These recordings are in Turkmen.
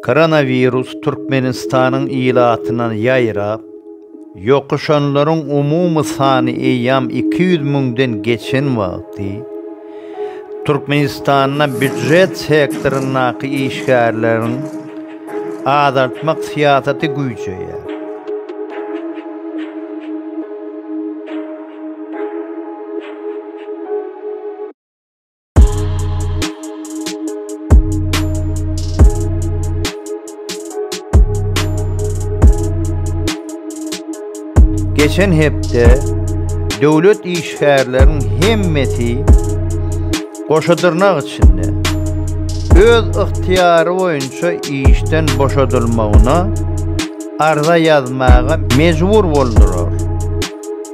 Koronawirus Türkmenistanyň ilatyna ýaýrap, ýokuşanlaryň umumy sany eýýam 200 müňden geçen wagty, Türkmenistanda býujet sektoryndaky işgärleriň azaltmak syýasaty güýjeýär. Geçen hepde döwlet işgärleriň hemmesi goşa dyrnak içinde öz ygtyýary boýunça işden boşadylmagyna arza ýazmaga mejbur boldular.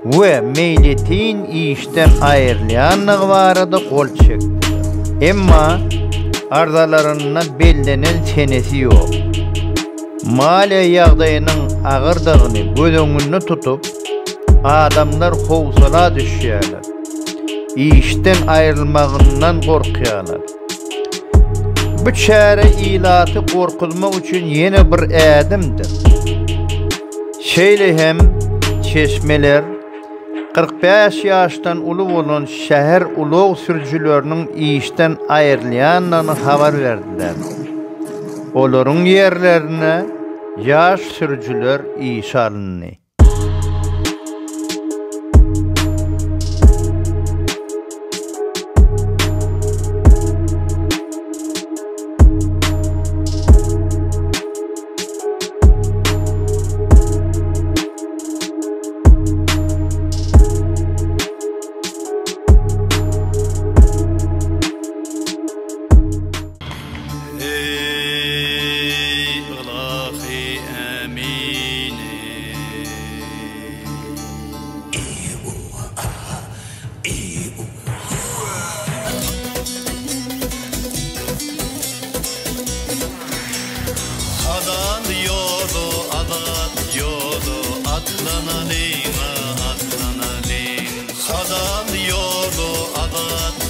We meýletin işden aýrylýandygy barada gol çekdiler. Emma arzalarynda bellenen senesi ýok. Maliýe ýagdaýynyň agyrdygyny göz öňünde tutup, adamlar howsala düşýärler. Işden aýrylmagyndan gorkýarlar. Bu çäre ilaty gorkuzmak üçin ýene bir ädimdir. Şeýle hem çeşmeler 45 ýaşdan uly bolan şäher ulag sürüjileriniň işden aýrylýandygyny habar berdiler. Olaryň ýerlerine ýaş sürüjiler işe alyndy. Eý, ylahy ämin-eý! Halal ýola, azat ýola atlanalyň-a, atlanalyň. Halal ýola, azat.